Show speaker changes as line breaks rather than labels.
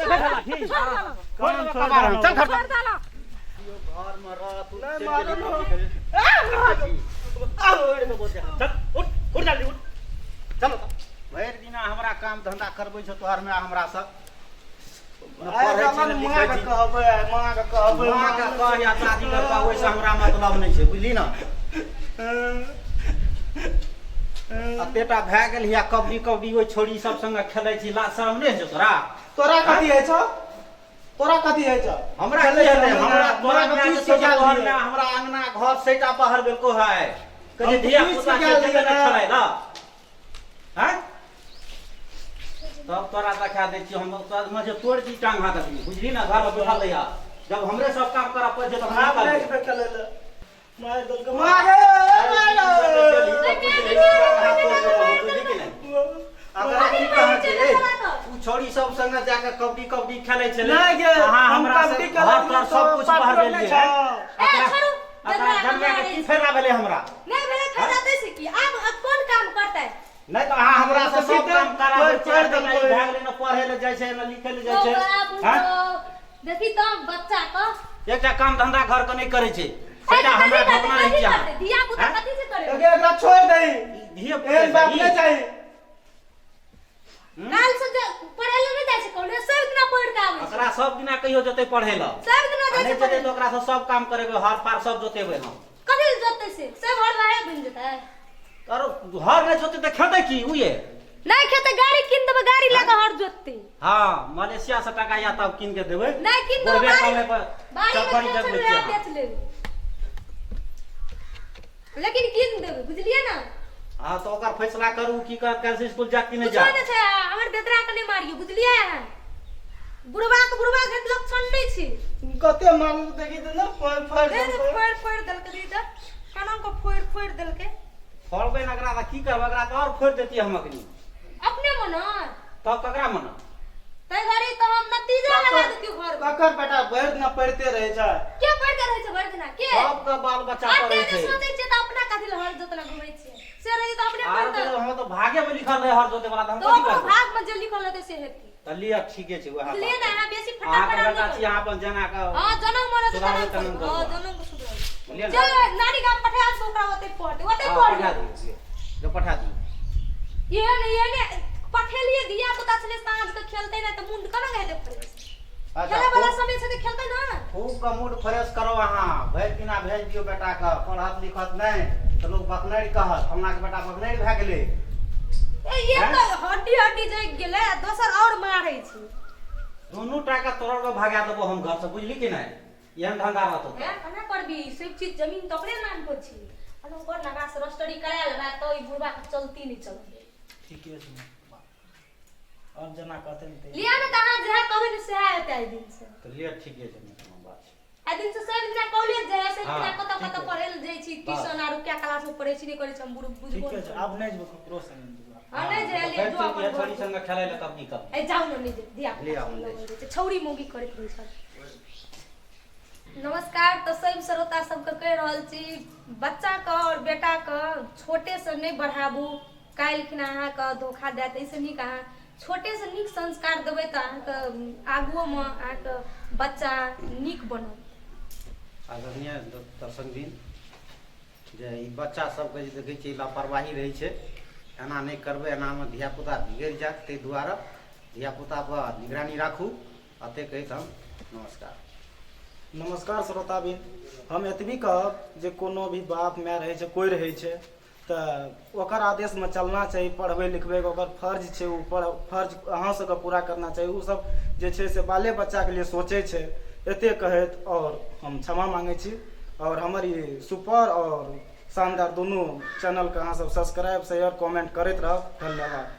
ठीक।
छोड़ डालो।
कबाड़ हम, चल घर।
छोड़ डालो।
घर में रह तू।
नहीं,
चलि
मारो
गेली
ना।
कबड्डी खेलै।
आओ एने बोल चल उठ उठ जल्दी उठ।
चलो तऽ भरि दिना हमरा काम धंधा करबै छौ तोहर माय हमरा से। न
आइ
पढ़ै छी
रमन
न
माँ
लिखै
के
छी।
कहबै, माँ के कहबै।
माँ के कह या दादी के कह, ओहिसँ हमरा मतलब नहि छै, बुझली ने? एतेटा भए गेल हिया, कबड्डी कबड्डी ओहि छोड़ी सब संगे खेलै छी, लाज शरम नहि होइ छौ तोरा?
तोरा कथी होइ छौ? तोरा कथी होइ छौ?
हमरा
खेलै
की हेतै?
छी
हमरा
तोरा
तोरा
के
माय
पूछि
जे
के गेल
तोहर
रहियै।
माय हमरा अंगना घर सैटा बाहर गेलको है, कहै
हम
धिया
पूछि
पुता
के
के
गेल
जेतै ने
रहियै।
खेलै लए। आँय, तब तोरा देखा दै छियौ हम, तोरा मे जे तोड़ि दी टांग हाथ अखनी, बुझली ने? घर मे बैठल रहिया, जब हमरे सब काम करऽ पड़ै छै तऽ हम
आब
नहि
नहि
करबै।
जेबै खेलै लए। मारि देलकै, माँ गे, मारि।
अकरा की कहै छै? ए, उ छौड़ी सब संगे जाके कबड्डी कबड्डी खेलै छलै।
नहि गे,
अहाँ
हम
हमरा से
कबड्डी
घर
खेलैत
तर
रहियै
सब
तऽ
कुछ बाहर
पार्टनर नहि
गेलियै।
छौ।
ए छोड़ू।
अकरा जन्मे के की फायदा भेलै हमरा?
नहि भेलै फायदा दै से की? आब आब कोन काम करतै?
नहि तऽ अहाँ हमरा से सब काम कराबै
तोड़ि
छियै।
देलकै।
भए गेलै, ने पढ़ै लए जाइ छै ने लिखै लए जाइ छै।
बाबू,
हँ?
देखी तऽ बच्चा के
एकटा काम धंधा घर के नहि करै छै, सेटा हमरा ढोकना रहै छै अहाँ।
धिया पुता
हँ?
कथी से करे?
एगे एकरा छोड़ि दही।
धिये
एहन बाप नहि चाही।
काल से जे पढ़ै लए नहि जाइ छै कॉलेज, सब दिना पढ़ के आबै छै।
ओकरा सब दिना कहियो जेतै पढ़ै लए।
सब दिना
आ
जाइ
नहि
छै
जेतै
पढ़ै।
तऽ ओकरा से सब काम करेबै, हर पार सब जोतेबै हम।
कथी लए जोतै से? सब हर वाहे बनि जेतै।
तर हर नहि जोतै तऽ खेतै की उहे?
नहि खेतै, गाड़ी कीन देबै, गाड़ी लए कऽ हर जोततै।
हँ, मलेशिया से टाका या तब कीन के देबै।
नहि कीन देबै।
गोरबे
बाड़ी
कमे पर
बाड़ी मे
चौखड़ी
खेत
जगबै
छै,
छियै
वएह
अहाँ।
बेच लेबै, लेकिन कीन देबै, बुझलियै ने?
हँ, तऽ ओकर फैसला करू, की करत काल्हि से स्कूल जायत कि नहि
कुछो
जायत?
नहि छै। हमर बेदरा के नहि मारियौ, बुझलियै? अहाँ बुढ़वा के बुढ़वा के लक्षण नहि छै।
कते मारल देखी तऽ ने, फोड़ि फोड़ि
दे दे।
देलकै।
फोड़ि फोड़ि देलकै दीदी तऽ, केना कऽ फोड़ि फोड़ि देलकै।
फोड़बै ने एकरा तऽ की करबै? एकरा तऽ आओर फोड़ि देतियै हम अखनी।
अपने मने।
तब ककरा मना?
तै घड़ी तऽ हम नतीजा लगा देतियौ घर मे।
ककर बेटा भरि दिना पढ़िते रहै छै?
के पढ़िते रहै छै भरि दिना के?
सबके बाल बच्चा
अते
पढ़ै
जे
छै।
सोचै छियै तऽ अपना कथी लए हर जोतना घुमै छियै? से रहै तऽ अपने
आर
पढ़तै।
तो हम तऽ भागे मे लिखल रहै हर जोते वाला, तऽ हम
तऽ
कथी
ओकरो
करबै?
भाग मे जे लिखल रहतै से हेतै।
तऽ लिअ, ठीके छै उएह।
बुझलियै ने? अहाँ बेसी
अहाँके
फटाफट
बेटा
नहि
छी, अहाँ अपन जना कऽ
हँ, जनम मरत
सुधारबै
तनम
तनम
करबै। हँ,
करबै।
जनम के सुधरबै।
बुझलियै ने?
चल नानी गाम पठा दू ओकरा, ओतै पढ़तै, ओतै
हँ,
पढ़।
पठा दियौ, लिअ। जो पठा दियौ।
एहन एहन पठेलियै, धिया पुता छलै, साँझ के खेलतै नहि तऽ मुंड केना हेतै फ्रेश?
अच्छा,
खेलै वाला
खूब
समय छै तऽ खेलतै ने।
खूब के मूड फ्रेश करो अहाँ। भरि दिना भेज दियौ बेटाके, पढ़त लिखत नहि तऽ लोक बकनैर कहत, फलना के बेटा बकनैर भए गेलै।
ए एक
हैं?
तऽ हड्डी हड्डी जागि गेलै आ दोसर आओर मारै छै।
दुनू टाका तोड़ल के भगा देबो हम घर से, बुझली कि नहि? एहन धंधा रहतौ तऽ।
हैं, केना करबी? सब चीज जमीन तऽ ओकरे नाम पर छै। अन ओकर नगा से रजिस्ट्री करा लेबै तऽ ई बुढ़बा के चलती नहि चलतै।
ठीके छै, आब जेना कहतै ने ते।
लिअ ने तऽ अहाँ जएह कहबै ने सएह हेतै आइ दिन से।
तऽ लिअ, ठीके छै, नहि कोनो बात छै।
आइ दिन से सब दिना कॉलेज जाइ है, सब दिना कतऽ
ठीक
कतऽ
है।
पढ़ै लए जाइ छी, ट्यूशन आर कै क्लास में पढ़ै छी, नहि करै छी, हम बुझबो
ठीके
नहि
छै।
करै।
आब नहि जेबै ककरो संगे, नहि जेबै।
हँ, नहि
तऽ
जाइ,
फेर
जो
चलि
अपन
जइहे
घर
छोरी संगे खेलै लए कबड्डी कबड्डी।
ए जाउ ने, नहि जाइ धिया
ले
पुता
आउ,
संग
जाइ
लगल रहै छै, छौरी मौगी करैत रहै छै। नमस्कार, तऽ सब श्रोता सबके कहि रहल छी, बच्चाके आओर बेटाके छोटेसँ नहि बढ़ाबू, काल्हि खिना अहाँके धोखा देत। एहिसँ नीक अहाँ छोटेसँ नीक संस्कार देबै तऽ अहाँके आगुओमे अहाँके बच्चा नीक बनत।
आदरणीय दर्शक दिन जे ई बच्चा सबके जे देखै छियै लापरवाही रहै छै, एना नहि करबै, एनामे धियापुता बिगड़ि जायत। ताहि दुआरे धियापुतापर निगरानी राखू। एतेक कहैत हम नमस्कार।
नमस्कार श्रोताबिन, हम एतबी कहब जे कोनो भी बाप माय रहै छै, कोइ रहै छै, तऽ ओकर आदेशमे चलना चाही। पढ़बै लिखबैके ओकर फर्ज छै, ओ पढ़ फर्ज अहाँ सबके पूरा करना चाही। ओ सब जे छै से बाले बच्चाके लिए सोचै छै। एते कहैत आओर हम क्षमा मांगै छी। आओर हमर ई सुपर आओर शानदार दुनू चैनलके अहाँ सब सब्सक्राइब, शेयर, कमेंट करैत रहब। धन्यवाद।